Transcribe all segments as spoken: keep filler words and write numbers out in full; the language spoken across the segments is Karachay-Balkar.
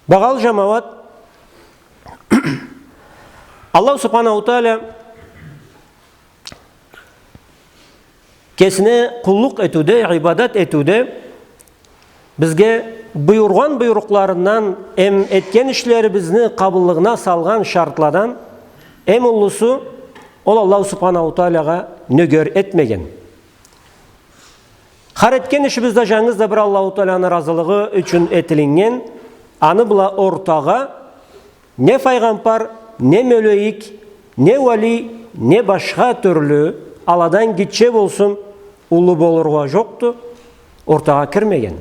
Багъалы жамауат, Аллаху Субханаху Тааля кесине къуллукъ этиуде, ибадат этиуде бизге буюргъан буйрукъларындан эм этген ишлерибизни къабыллыгъына салгъан шартладан эм уллусу, ол Аллаху Субханаху Таалягъа нёгер этмеген. Хар этген ишибиз да жангыз да бир Аллаху Тааланы разылыгъы ючюн этилиннген, аны бла ортагъа не файгъамбар, не мёлейик, не уали, не башха тюрлю, аладан гитче болсун, уллу болургъа жокъду, ортагъа кирмеген.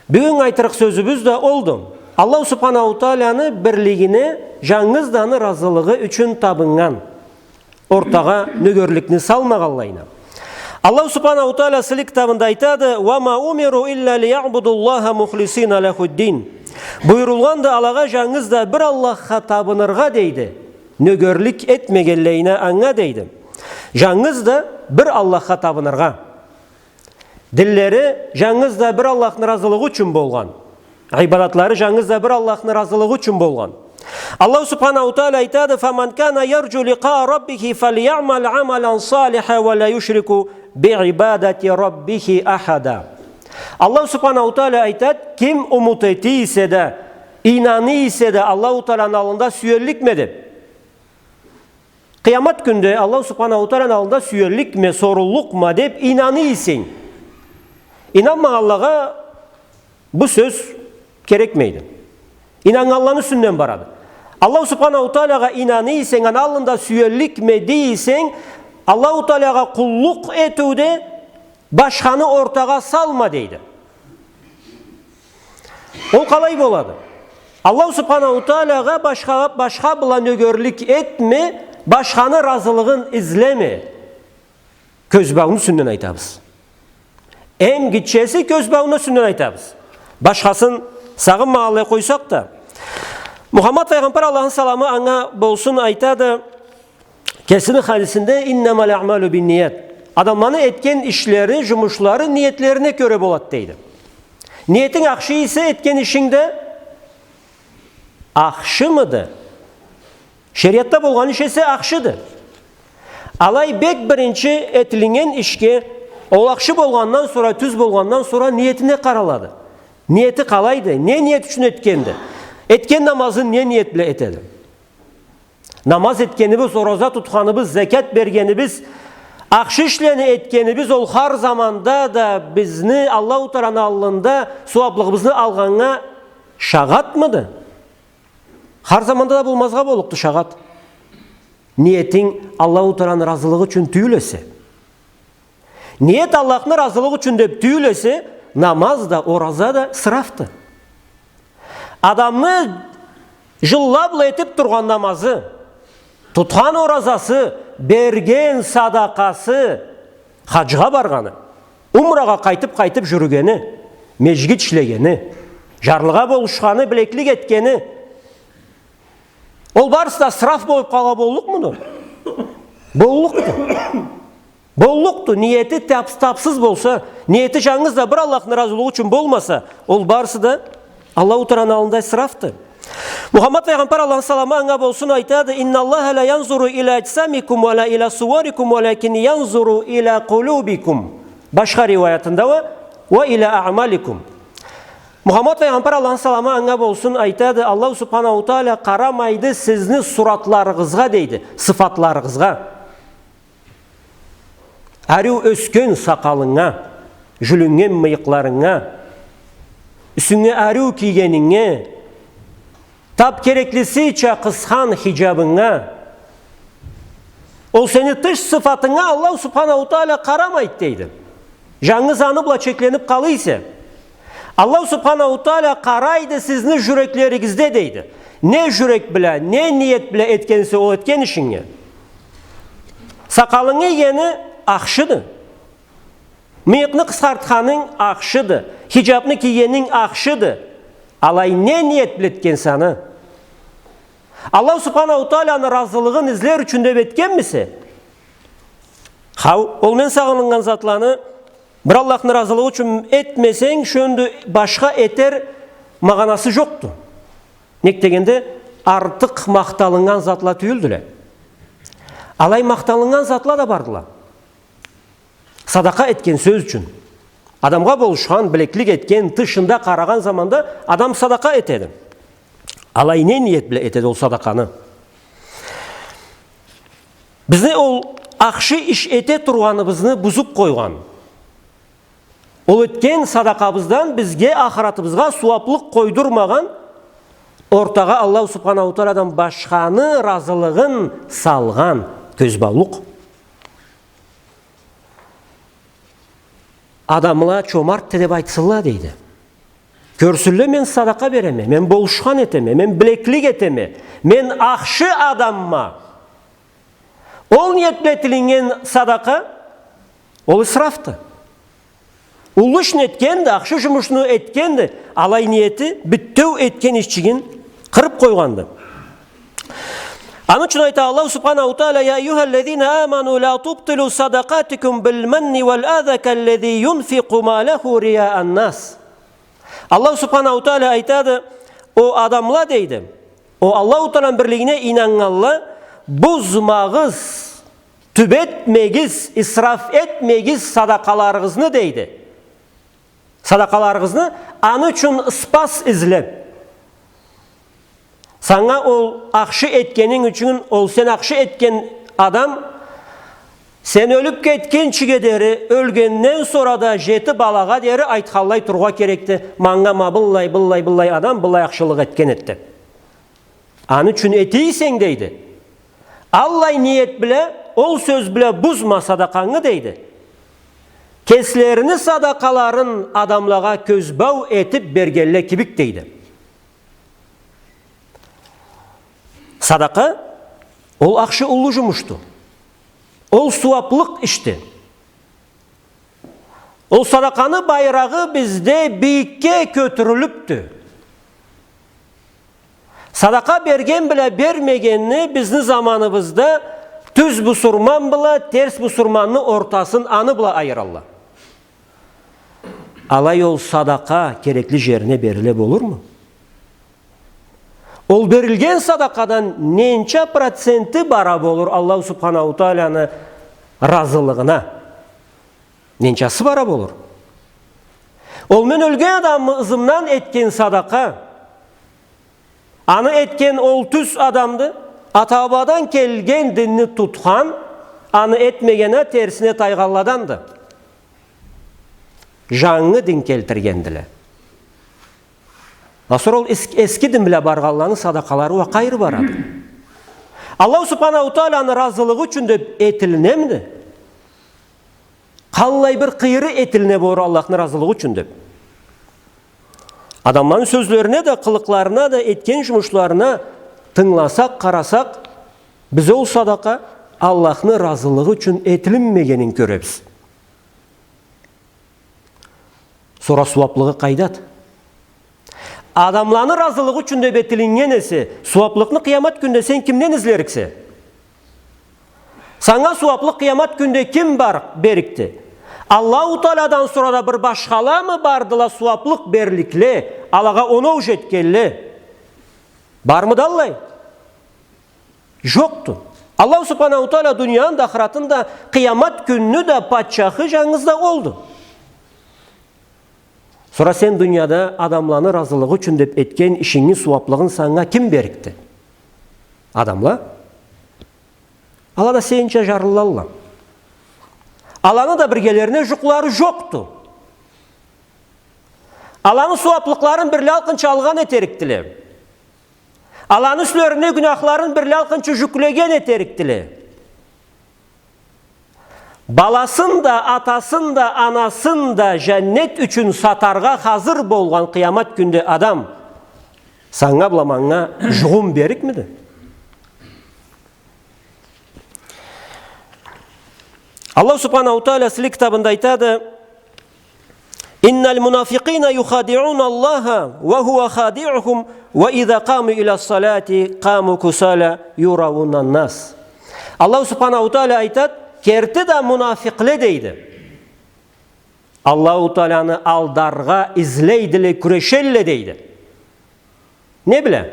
Бюгюн айтырыкъ сёзюбюз да олду. Аллаху Субханаху Тааланы бирлигине жангыз да аны разылыгъы ючюн табыннган, ортагъа нёгерликни салмагъанлайына. Аллаху Субханаху Тааля сыйлы китабында айтады: «Ва ма умиру илля лиябудуллаха мухлисина лахуддин». Буюрулгъанды алагъа жангыз да бир Аллахха табыныргъа, дейди. Нёгерлик этмегенлейине анга, дейди. Жангыз да бир Аллахха табыныргъа. Динлери жангыз да бир Аллахны разылыгъы ючюн болгъан. Ибадатлары жангыз да бир Аллахны разылыгъы ючюн болгъан. Аллаху Субханаху Тааля айтады: «Фаман кана ярджу ликъаа раббихи фальямал амалан салиха ва ля юшрику би ибадати раббихи ахада». Аллаху Субханаху Тааля айтады: ким умут эте эсе да, ийнана эсе да Аллаху Тааланы аллында сюелликме деп. Къыямат кюнде Аллаху Субханаху Тааланы аллында сюелликме, соруллукъма деп ийнана эсенг. Ийнанмагъанлагъа бу сёз керекмейди. Ийнаннганланы юсюнден барады. Аллаху Субханаху Таалагъа ийнана эсенг, аны аллында сюелликме дей эсенг, Аллаху Таалагъа къуллукъ этиуде башханы ортагъа салма, дейди. Ол къалай болады? Аллаху Субханаху Таалагъа башха, башха бла нёгерлик этме, башханы разылыгъын излеме. Кёзбауну юсюнден айтабыз. Эм гитчеси кёзбауну юсюнден айтабыз. Башхасын сагъынмагъанлай къойсакъ да. Мухаммад файгъамбар, Аллахны саламы анга болсун, айтады, кесини хадисинде: «Иннамал аъмалу бинният». Адамланы этген ишлери, жумушлары ниетлерине кёре болады, дейди. Ниетинг ахшы эсе этген ишинг да ахшымыды? Шериатда болгъан иш эсе ахшыды. Алай бек биринчи этилиннген ишге, ол ахшы болгъандан сора, тюз болгъандан сора ниетине къаралады. Ниети къалайды? Не ниет ючюн этгенди? Этген намазын не ниет бла этеди? Намаз этгенибиз, ораза тутханыбыз, зекят бергенибиз, ахшы ишлени этгенибиз, ол хар заманда да бизни Аллаху Тааланы аллында сууаблыгъыбызны алгъаннга шагъатмыды? Хар заманда да болмазгъа боллукъду шагъат. Ниетинг Аллаху Тааланы разылыгъы ючюн тюйюл эсе. Ниет Аллахны разылыгъы ючюн деп тюйюл эсе, намаз да, ораза да ысрафды. Адамны жылла бла этип тургъан намазы, тутхан оразасы, берген садакъасы, хаджгъа баргъаны, умрагъа къайтып-къайтып жюрюгени, межгит ишлегени, жарлыгъа болушханы, билеклик этгени, ол барысы да ысраф болуп къалгъа боллукъмуду? Боллукъду. Боллукъду, ниети тапс-, тапсыз болса, ниети жангыз да бир Аллахны разылыгъы ючюн болмаса, ол барысы да Аллаху Тааланы аллында ысрафды. Мухаммад файгъамбар, Аллахны саламы анга болсун, айтады: «Инналлаха ля янзуру иля аджсамикум ва ля иля суварикум, валякин янзуру иля къулюбикум». Башха риуаятында уа: «Ва иля аъмаликум». Мухаммад файгъамбар, Аллахны саламы анга болсун, айтады: Аллаху Субханаху Тааля къарамайды сизни суратларыгъызгъа, дейди, сыфатларыгъызгъа. Ариу ёсген сакъалынга, жюлюннген мыйыкъларынга, юсюнге ариу кийгенинге, тап кереклисича къысхан хиджабынга. Ол сени тыш сыфатынга Аллаху Субханаху Тааля къарамайды, дейди. Жангыз аны бла чекленип къала эсе. Аллаху Субханаху Тааля къарайды сизни жюреклеригизде, дейди. Не жюрек бла, не ниет бла этгенсе ол этген ишинге. Сакъалынгы ийгени ахшыды. Мыйыкъны къысхартханынг ахшыды. Хиджабны кийгенинг ахшыды. Алай не ниет бла этгенсе аны? Аллаху Субханаху Тааляны разылыгъын излер ючюн деп этгенмисе? Хау, ол мен сагъыныннган затланы бир Аллахны разылыгъы ючюн этмесенг, шёндю башха этер магъанасы жокъду. Нек дегенде, артыкъ махталыннган затла тюйюлдюле. Алай махталыннган затла да бардыла. Садакъа этген сёз ючюн. Адамгъа болушхан, билеклик этген, тышында къарагъан заманда адам садакъа этеди. Алай не ниет бла этеди ол садакъаны? Бизни ол ахшы иш эте тургъаныбызны бузуп къойгъан. Ол этген садакъабыздан бизге, ахыратыбызгъа сууаплыкъ къойдурмагъан, ортагъа Аллаху Субханаху Тааладан башханы ыразылыгъын салгъан кёзбаулукъ. Адамла чомартды деп айтсынла, дейди. Кёрсюнле, мен садакъа береме, мен болушхан этеме, мен билеклик этеме, мен ахшы адамма. Ол ниет бла этилиннген садакъа, ол исрафды. Уллу ишни этгенди, ахшы жумушну этгенди, алай ниети битеу этген ишчигин къырып къойгъанды. Аны ючюн айта Аллаху Субханаху Тааля: «يا أيها الذين آمنوا لا تبطلوا صدقاتكم بالمن والأذى كالذي ينفق ماله رئاء الناس». Аллаху Субханаху Тааля айтады: «О адамла, — дейди, — о Аллаху Тааланы бирлигине ийнаннганла, бузмагъыз, тюбетмегиз, исраф этмегиз садакъаларыгъызны, — дейди. — Садакъаларыгъызны, аны ючюн ыспас излеп. Санга ол ахшы этгенинг ючюн, ол сен ахшы этген адам, сен ёлюп кетгинчиге дери, ёлгенден сора да жети балагъа дери айтханлай турургъа керекди: манга ма быллай, быллай, быллай адам быллай ахшылыкъ этген эди». Аны ючюн этейсенг, дейди, аллай ниет бла, ол сёз бла бузма садакъангы, дейди. Кеслерини садакъаларын адамлагъа кёзбау этип бергенле кибик, дейди. Садакъа, ол ахшы уллу жумушду. Ол сууаплыкъ ишди. Ол садакъаны байрагъы бизде бийикге кётюрюлюпдю. Садакъа берген бла бермегенни бизни заманыбызда тюз бусурман бла терс бусурманны ортасын аны бла айыралла. Алай ол садакъа керекли жерине бериле болурму? Ол берилген садакъадан ненча проценти бара болур Аллаху Субханаху Тааляны ыразылыгъына? Ненчасы бара болур? Ол мен ёлген адамны ызымдан этген садакъа. Аны этген ол тюз адамды, ата-бабадан келген динни тутхан, аны этмеген а терсине тайгъанладанды. Жангы дин келтиргендиле. А сора ол эс-, эски дин бла баргъанланы садакъалары уа къайры барады? Аллаху Субханаху Тааляны ыразылыгъы ючюн деп этилинемиди? Къаллай бир къыйыры этилине болур Аллахны ыразылыгъы ючюн деп? Адамланы сёзлерине да, къылыкъларына да, этген жумушларына тынгыласакъ, къарасакъ, биз ол садакъа Аллахны ыразылыгъы ючюн этилинмегенин кёребиз. Сора сууаплыгъы къайдады? Адамланы ыразылыгъы ючюн деп этилиннген эсе, сууаплыкъны къыямат кюнде сен кимден излериксе? Санга сууаплыкъ къыямат кюнде ким бар берикди? Аллаху Таалядан сора да бир башхаламы бардыла сууаплыкъ берликле, алагъа оноу жетгенле? Бармыды аллай? Жокъду. Аллаху Субханаху Тааля дунияны да, ахыратны да, къыямат кюнню да патчахы жангыз да олду. Сора сен дунияда адамланы ыразылыгъы ючюн деп этген ишинги сууаплыгъын санга ким берикди? Адамла. Ала да сенича жарылалла. Аланы да биргелерине жукълары жокъду. Аланы сууаплыкъларын бирле алкъынча алгъан этерикдиле. Аланы юслерине гюнахларын бирле алкъынча жюклеген этерикдиле. Баласын да, атасын да, анасын да жаннет ючюн сатаргъа хазыр болгъан къыямат кюнде адам санга бла манга жугъум берикмиди? Аллаху Субханаху Тааля сыйлы китабында айтады: «إن المنافقين يخادعون الله وهو خادعهم وإذا قاموا إلى الصلاة قاموا كسالى يراءون الناس». Аллаху Субханаху Тааля айтады: «Керти да мунафикъле, — дейди, — Аллаху Тааляны алдаргъа излейдиле, кюрешелле, — дейди. Не бла?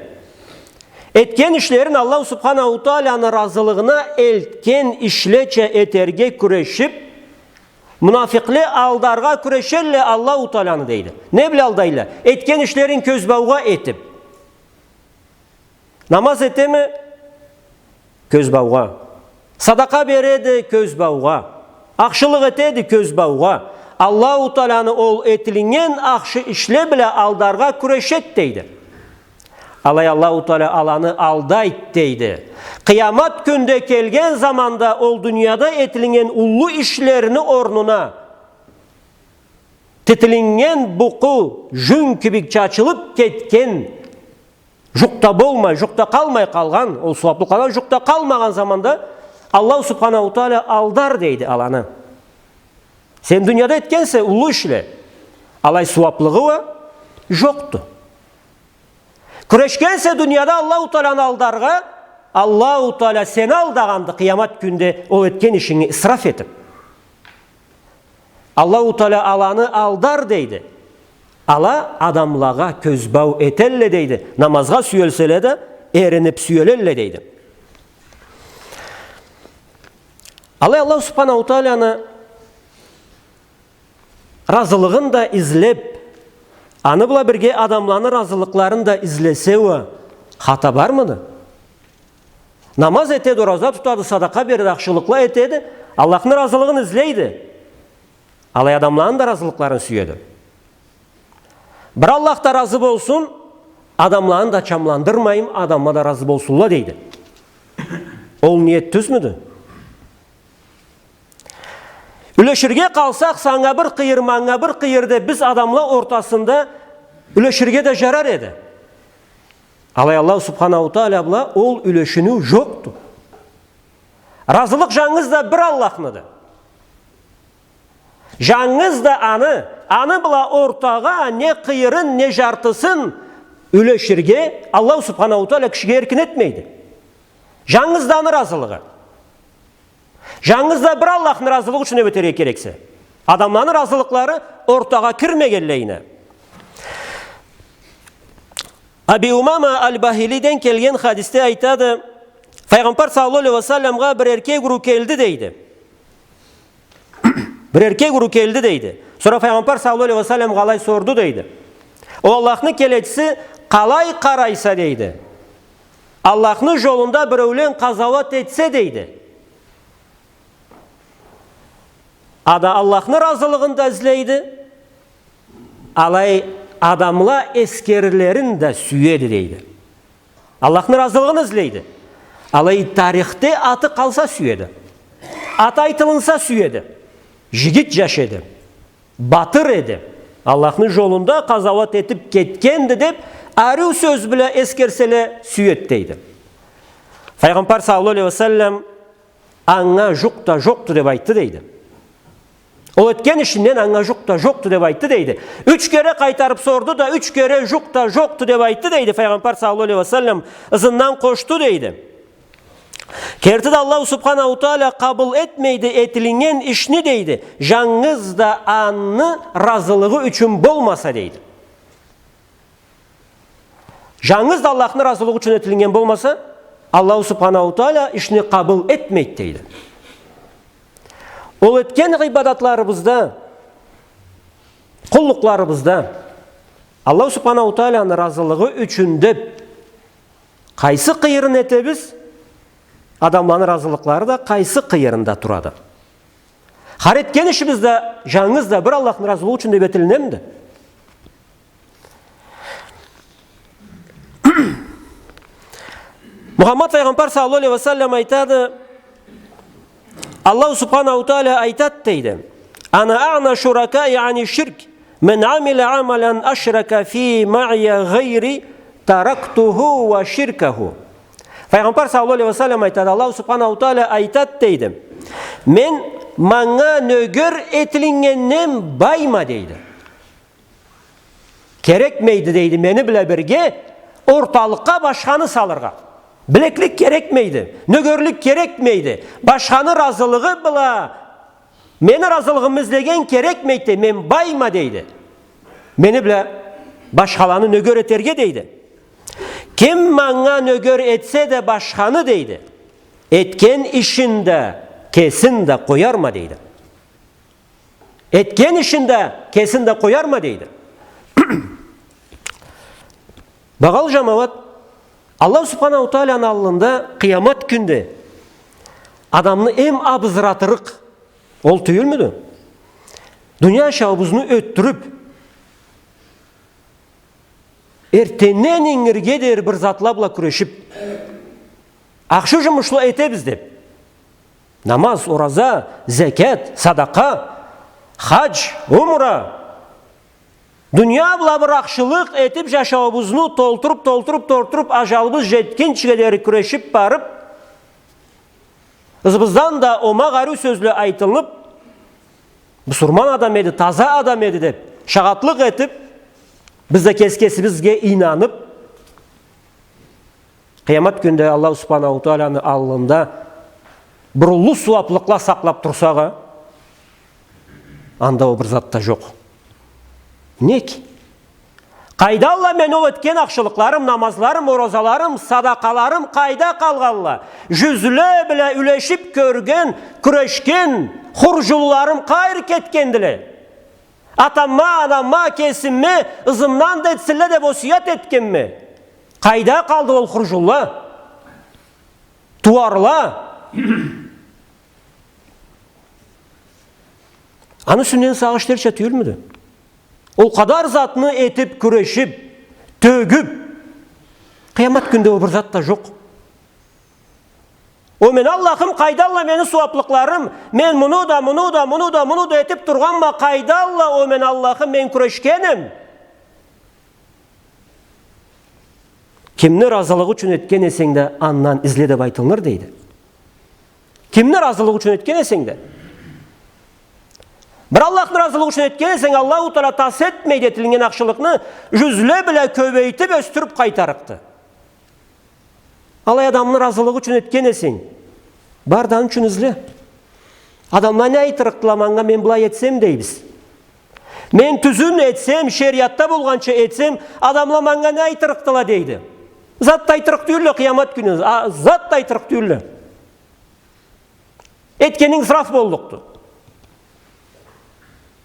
Этген ишлерин Аллаху Субханаху Тааланы разылыгъына элтген ишлеча этерге кюрешип, мунафикъле алдаргъа кюрешелле Аллаху Тааланы, дейди. Не бла алдайла? Этген ишлерин кёзбаугъа этип. Намаз этеми? Кёзбаугъа. Садакъа береди? Кёзбаугъа. Ахшылыкъ этеди? Кёзбаугъа. Аллаху Тааланы ол этилиннген ахшы ишле бла алдаргъа кюрешеди, дейди. Алай Аллаху Таала аланы алдайды, дейди. Къыямат кюнде келген заманда ол дунияда этилиннген уллу ишлерини орнуна титилиннген букъу жюн кибик чачылып кетген, жукъ да болмай, жукъ да къалмай къалгъан, ол сууаплыкъладан жукъ да къалмагъан заманда Аллаху Субханаху Таала алдар, дейди, аланы. Сен дунияда этгенсе уллу ишле, алай сууаплыгъы уа жокъду. Кюрешгенсе дунияда Аллаху Тааланы алдаргъа, Аллаху Таала сени алдагъанды къыямат кюнде ол этген ишинги исраф этип. Аллаху Таала аланы алдар, дейди. Ала адамлагъа кёзбау этелле, дейди. Намазгъа сюелселе да, эринип сюелелле, дейди. Алай Аллаху Субханаху Тааланы разылыгъын да излеп, аны бла бирге адамланы разылыкъларын да излесе уа, хата бармыды? Намаз этеди, ораза тутады, садакъа береди, ахшылыкъла этеди, Аллахны разылыгъын излейди. Алай адамланы да разылыкъларын сюеди. Бир Аллах да разы болсун, адамланы да чамландырмайым, адамла да разы болсунла, дейди. Ол ниет тюзмюдю? Юлеширге къалсакъ, санга бир къыйыр, манга бир къыйыр деп, биз адамла ортасында юлеширге да жарар эди. Алай Аллаху Субханаху Таала бла ол юлешиниу жокъду. Разылыкъ жангыз да бир Аллахныды. Жангыз да аны, аны бла ортагъа не къыйырын, не жартысын юлеширге Аллаху Субханаху Таала кишиге эркин этмейди. Жангыз да аны разылыгъы. Жангыз да бир Аллахны разылыгъы ючюн этерге керексе. Адамланы разылыкълары ортагъа кирмегенлейине. Аби Умама аль-Бахилиден келген хадисде айтады, Файгъамбар саллаллаху алейхи ва салламгъа бир эркек уруу келди, дейди. Бир эркек уруу келди, дейди. Сора Файгъамбар саллаллаху алейхи ва салламгъа алай сорду, дейди. О Аллахны келечиси, къалай къарайса, дейди. Аллахны жолунда биреулен къазауат этсе, дейди. Ада Аллахны разылыгъын да излейди, алай адамла эсгерилерин да сюеди, дейди. Аллахны разылыгъын излейди. Алай тарихде аты къалса сюеди. Аты айтылынса сюеди. Жигит жаш эди. Батыр эди. Аллахны жолунда къазауат этип кетгенди деп, ариу сёз бла эсгерселе сюеди, дейди. Файгъамбар саллаллаху алейхи ва саллам анга жукъ да жокъду деп айтды, дейди. Ол этген ишинден анга жукъ да жокъду деп айтды, дейди. Юч кере къайтарып сорду да, юч кере жукъ да жокъду деп айтды, дейди. Файгъамбар саллаллаху алейхи ва саллам ызындан къошду, дейди. Кертиде Аллаху Субханаху Таала къабыл этмейди этилиннген ишни, дейди. Жангыз да аны разылыгъы ючюн болмаса, дейди. Жангыз да Аллахны разылыгъы ючюн этилиннген болмаса, Аллаху Субханаху Таала ишни къабыл этмейди, дейди. Ол этген ибадатларыбызда, къуллукъларыбызда Аллаху Субханаху Тааланы разылыгъы ючюн деп къайсы къыйырын этебиз, адамланы разылыкълары да къайсы къыйырында турады. Хар этген ишибиз да жангыз да бир Аллахны разылыгъы ючюн деп этилинемиди? Мухаммад Файгъамбар саллаллаху алейхи ва саллам айтады, Аллаху Субханаху Таала айтады, дейди: «Ана агъна шуракаи ани ширк, ман амила амалан ашрака фи маия гъайри, тарактуху ва ширкаху». Файгъамбар саллаллаху алейхи ва саллам айтады, Аллаху Субханаху Таала айтады, дейди: «Мен манга нёгер этилиннгенден байма», — дейди. Керекмейди, дейди, мени бла бирге орталыкъгъа башханы салыргъа. Билеклик керекмейди, нёгерлик керекмейди. Башханы разылыгъы бла мени разылыгъымы излеген керекмейди, мен байма, дейди. Мени бла башхаланы нёгер этерге, дейди. Ким манга нёгер этсе да башханы, дейди, этген ишин да, кесин да къоярма, дейди. Этген ишин да, кесин да къоярма, дейди. Багъалы жамауат, Аллаху Субханаху Тааланы аллында къыямат кюнде адамны эм абызыратырыкъ ол тюйюлмюдю? Дуния жашауубузну ётдюрюп, эртденден ингирге дери бир затла бла кюрешип, ахшы жумушла этебиз деп, намаз, ораза, зекят, садакъа, хадж, умра, дуния бла бир ахшылыкъ этип, жашауубузну толтуруп, толтуруп, толтуруп, ажалыбыз жетгинчиге дери кюрешип барып, ызыбыздан да омакъ ариу сёзле айтылып, бусурман адам эди, таза адам эди деп шагъатлыкъ этип, биз да кеси кесибизге ийнанып, къыямат кюнде Аллаху Субханаху Тааланы аллында бир уллу сууаплыкъла сакълап турсакъ а, анда ол бир зат да жокъ. Нек? Къайдалла мени ол этген ахшылыкъларым, намазларым, оразаларым, садакъаларым къайда къалгъалла? Жюзле бла юлешип кёрген, кюрешген хуржунларым къайры кетгендиле? Атамма, анамма, кесимме, ызымдан да этсинле деп осуят этгенме. Къайда къалды ол хуржунла? Тууарла? Аны юсюнден сагъыш этерча тюйюлмюдю? Ол къадар затны этип, кюрешип, тёгюп, къыямат кюнде ол бир зат да жокъ. О мени Аллахым, къайдалла мени сууаплыкъларым? Мен муну да, муну да, муну да, муну да этип тургъанма, къайдалла, о мени Аллахым, мен кюрешгеним? Кимни ыразылыгъы ючюн этген эсенг да, андан изле деп айтылыныр, дейди. Кимни ыразылыгъы ючюн этген эсенг да. Бир Аллахны ыразылыгъы ючюн этген эсенг, Аллаху Таала тас этмейди этилген ахшылыкъны, жюзле бла кёбейтип, ёсдюрюп къайтарыкъды. Алай адамны ыразылыгъы ючюн этген эсенг, бар да аны ючюн изле. Адамла не айтырыкъдыла манга, мен былай этсем, дейбиз. Мен тюзюн этсем, шериатда болгъанча этсем, адамла манга не айтырыкъдыла, дейди. Зат да айтырыкъ тюйюлле къыямат кюню, а, зат да айтырыкъ тюйюлле. Этгенинг ысраф боллукъду.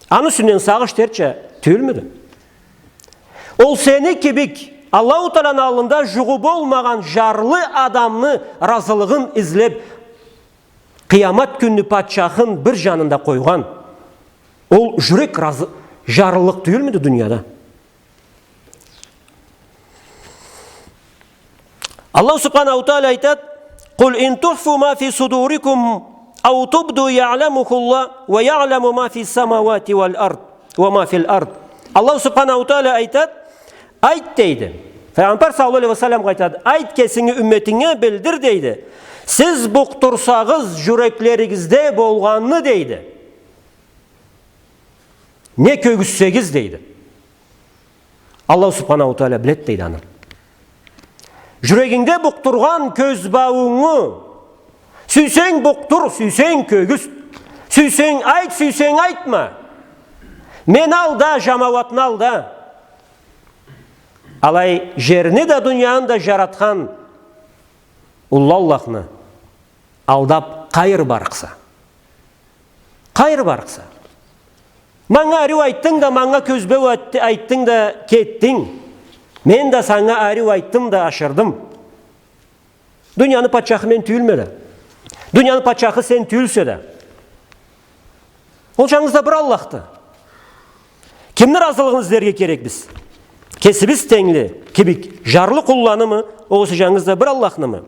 Аны юсюнден сагъыш этерча тюйюлмюдю? Ол сени кибик Аллаху Тааланы аллында жугъу болмагъан жарлы адамны ыразылыгъын излеп, къыямат кюнню патчахын бир жанында къойгъан. Ол жюрек ыразы-, жарлылыкъ тюйюлмюдю дунияда? Аллаху Субханаху Таала айтады: «Къул ин тухфу ма фи судурикум ау тубду яъламухуллах ва яъламу ма фи самауати вал ард, ва ма фил ард». Аллаху Субханаху Таала айтады, айт, дейди. Файгъамбар саллаллаху алейхи ва салламгъа айтады, айт, кесинги умметинге билдир, дейди. Сиз букъдурсагъыз жюреклеригизде болгъанны, дейди. Не кёргюзсегиз, дейди. Аллаху Субханаху Таала биледи, дейди, аны. Жюрегингде букъдургъан кёзбауунгу, сюйсенг букъдур, сюйсенг кёргюз, сюйсенг айт, сюйсенг айтма. Мени алда, жамауатны алда. Алай жерни да, дунияны да жаратхан уллу Аллахны алдап къайры барыкъса? Къайры барыкъса? Манга ариу айтдынг да, манга кёзбау айтды-, айтдынг да кетдинг. Мен да санга ариу айтдым да ашырдым. Дунияны патчахы мен тюйюлме да. Дунияны патчахы сен тюйюлсе да. Ол жангыз да бир Аллахды. Кимни ыразылыгъын излерге керекбиз? Кесибиз тенгли кибик жарлы къулланымы, огъесе жангыз да бир Аллахнымы?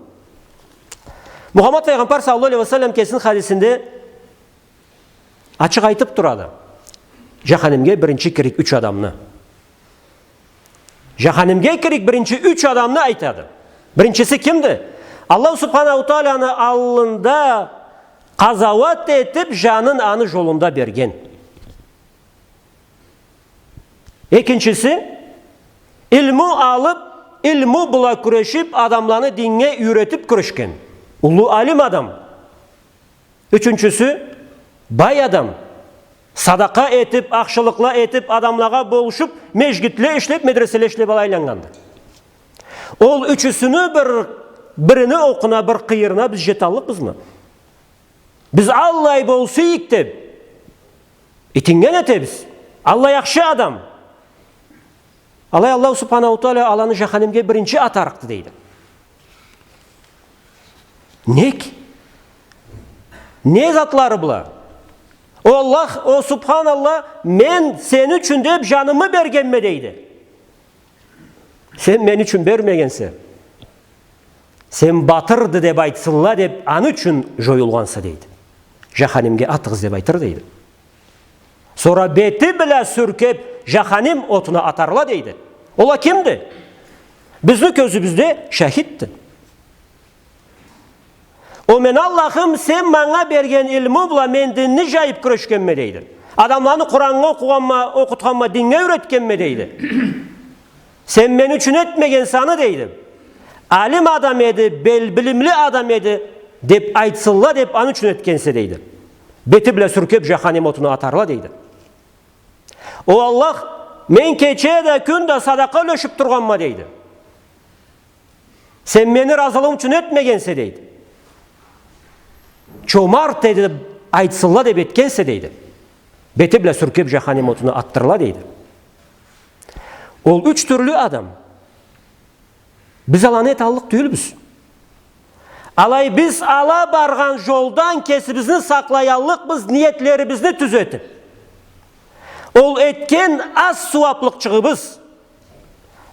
Мухаммад файгъамбар саллаллаху алейхи ва саллам кесини хадисинде ачыкъ айтып турады. Жаханимге биринчи кирик юч адамны. Жаханимге кирик биринчи юч адамны айтады. Биринчиси кимди? Аллаху Субханаху Тааланы аллында къазауат этип, жанын аны жолунда берген. Экинчиси, илму алып, илму бла кюрешип, адамланы динге юйретип кюрешген. Уллу алим адам. Ючюнчюсю, бай адам, садакъа этип, ахшылыкъла этип, адамлагъа болушуп, межгитле ишлеп, медреселе ишлеп алай айланнганды. Ол ючюсюню бир, бирини окъуна, бир къыйырына биз жеталлыкъбызмы? Биз аллай болсун эдик деб, итинген этебиз. Аллай ахшы адам. Алай Аллаху Субханаху Тааля аланы жаханимге биринчи атарыкъды, дейди. Нек? Не затлары бла? О Аллах, о Субханаллах, мен сени ючюн деб жанымы бергенме, дейди. Сен мени ючюн бермегенсе, сен батырды деб айтсынла деб, аны ючюн жоюлгъанса, дейди. Жаханимге атыгъыз деб айтыр, дейди. Сора бети бла сюркеб, жаханим отуна атарла, дейди. Ол а кимди? Бизни кёзюбюзде шахитди. О мени Аллахым, сен манга берген илму бла мен динни жайыб кюрешгенме, дейди. Адамланы Къураннга окъугъанма, окъутханма, диннге юйретгенме, дейди. Сен мени ючюн этмегенсе аны, дейди. Алим адам эди, бел-, билимли адам эди, деб айтсынла деб, аны ючюн этгенсе, дейди. Бети бла сюркеб, жаханим отуна атарла, дейди. О Аллах, мен кече да, кюн да садакъа юлешиб тургъанма, дейди. Сен мени разылыгъым ючюн этмегенсе, дейди. Чомарт эди деб айтсынла деб этгенсе, дейди. Бети бла сюркеб, жаханим отуна атдырла, дейди. Ол юч тюрлю адам. Биз аланы эталлыкъ тюйюлбюз. Алай биз ала баргъан жолдан кесибизни сакълаяллыкъбыз, ниетлерибизни тюзетиб. Ол этген аз сууаблыкъчыгъыбыз,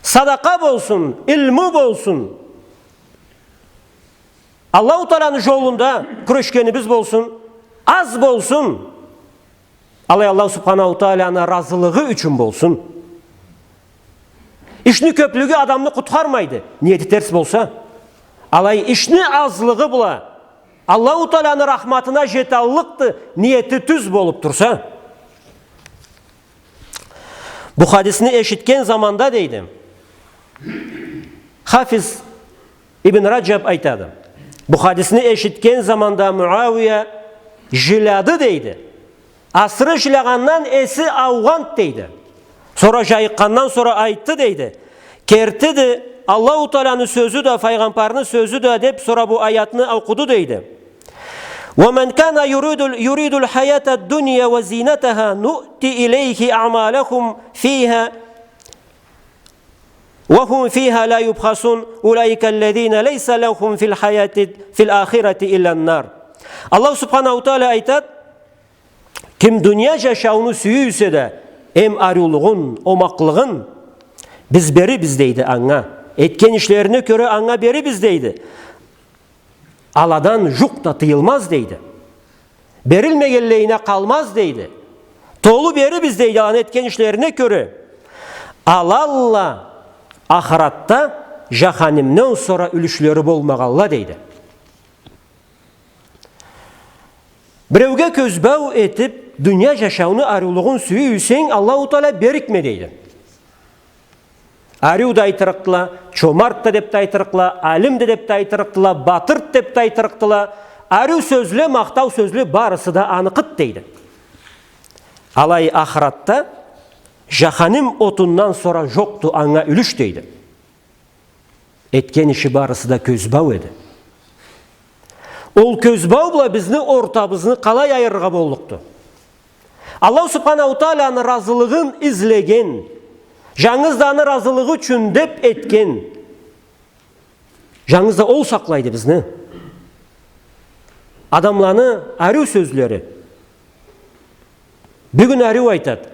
садакъа болсун, илму болсун, Аллаху Тааланы жолунда кюрешгенибиз болсун, аз болсун, алай Аллаху Субханаху Тааланы разылыгъы ючюн болсун. Ишни кёблюгю адамны къутхармайды, ниети терс болса. Алай ишни азлыгъы бла Аллаху Тааланы рахматына жеталлыкъды, ниети тюз болуб турса. Бу хадисни эшитген заманда, дейди, Хафиз Ибн Раджаб айтады. Бу хадисни эшитген заманда Муауия жиляды, дейди. Асыры жилягъандан эси аугъанды, дейди. Сора жайыкъгъандан сора айтды, дейди. Кертиди, Аллаху Тааланы сёзю да, файгъамбарны сёзю да, деб, сора бу аятны окъуду, дейди. ومن كان يريد، يريد الحياة الدنيا وزينتها نؤت إليه أعمالهم فيها وهم فيها لا يبخسون أولئك الذين ليس لهم في الحياة، في الآخرة إلا النار. Аллаху Субханаху Тааля айтад, ким дуния жашауну сюйсе да, эм ариулугъун, омакълыгъын биз берирбиз, дейди, анга. Этген ишлерине кёре анга берирбиз, дейди. Аладан жукъ да тыйылмаз, дейди. Берилмегенлейине къалмаз, дейди. Толу берирбиз, дейди, аланы этген ишлерине кёре. Алалла ахыратда жаханимден сора юлюшлери болмагъалла, дейди. Биреуге кёзбау этиб, дуния жашауну ариулугъун сюйсенг, Аллаху Тааля берикме, дейди. Ариу да айтырыкъдыла, чомарт да деб да айтырыкъдыла, алим да деб да айтырыкъдыла, батырт деб да айтырыкъдыла, ариу сёзле, махтау сёзле барысы да аныкъыд, дейди. Алай ахыратда жаханим отундан сора жокъду анга юлюш, дейди. Этген иши барысы да кёзбау эди. Ол кёзбау бла бизни ортабызны къалай айырыргъа боллукъду? Аллаху Субханаху Тааляны разылыгъын излеген, жангыз да аны разылыгъы ючюн деб этген, жангыз да ол сакълайды бизни. Адамланы ариу сёзлери. Бюгюн ариу айтад,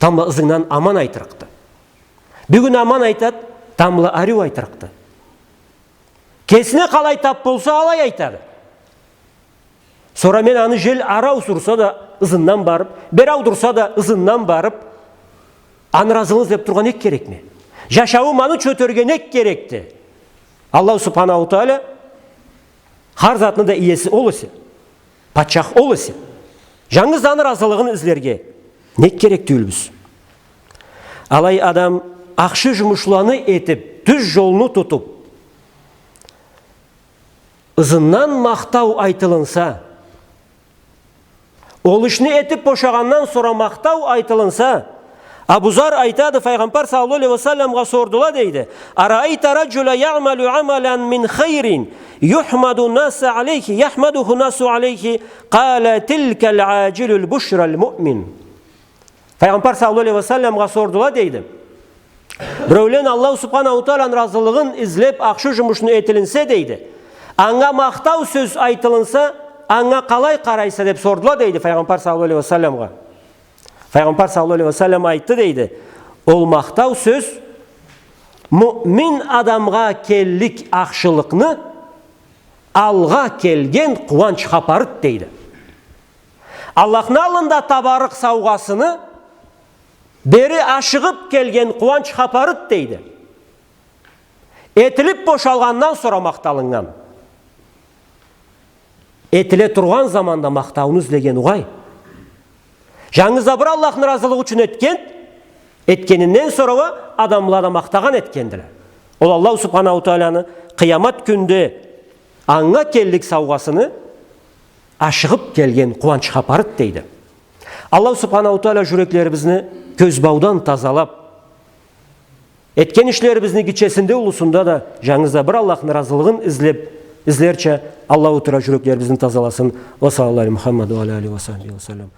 тамбла ызынгдан аман айтырыкъды. Бюгюн аман айтад, тамбла ариу айтырыкъды. Кесине къалай таб болса, алай айтады. Сора мен аны жел ары аузурса да ызындан барыб, бери аудурса да ызындан барыб, аны разылыгъын излеб тургъа нек керекме? Жашауум аны ючюн ётерге нек керекди? Аллаху Субханаху Тааля хар затны да иеси ол эсе, патчах ол эсе, жангыз да аны разылыгъын излерге нек керек тюйюлбюз? Алай адам ахшы жумушланы этиб, тюз жолну тутуб, ызындан махтау айтылынса, ол ишни этиб бошагъандан сора махтау айтылынса, Абу Зар айтады, Файгъамбар саллаллаху алейхи ва салламгъа сордула, дейди: «Араайта раджула яъмалу амалан мин хайрин, юхмаду наса алейхи, яхмадуху насу алейхи, къала: тилкал аджилу бушрал муъмин». Файгъамбар саллаллаху алейхи ва салламгъа сордула, дейди: «Биреулен Аллаху субханаху тааланы разылыгъын излеб, ахшы жумушну этилинсе, — дейди, — анга махтау сёз айтылынса, анга къалай къарайса?» — деб сордула, дейди, Файгъамбар саллаллаху алейхи ва салламгъа. Файгъамбар саллаллаху алейхи ва саллам айтды, дейди: «Ол махтау сёз муъмин адамгъа келлик ахшылыкъны алгъа келген къууанч хапарыд», — дейди. Аллахны аллында табарыкъ саугъасыны бери ашыгъыб келген къууанч хапарыд, дейди. Этилиб бошалгъандан сора махталыннган. Этиле тургъан заманда махтауну излеген угъай. Жангыз да бир Аллахны разылыгъы ючюн этген, этгенинден сора уа адамла да махтагъан этгендиле. Ол Аллаху субханаху тааланы къыямат кюнде анга келлик саугъасыны ашыгъыб келген къууанч хапарыд, дейди. Аллаху субханаху таала жюреклерибизни кёзбаудан тазалаб, этген ишлерибизни гитчесинде, уллусунда да жангыз да бир Аллахны разылыгъын излеб, излерча Аллаху таала жюреклерибизни тазаласын. Ва саллаллаху аля Мухаммад ва аля алихи ва сахбихи ва саллам.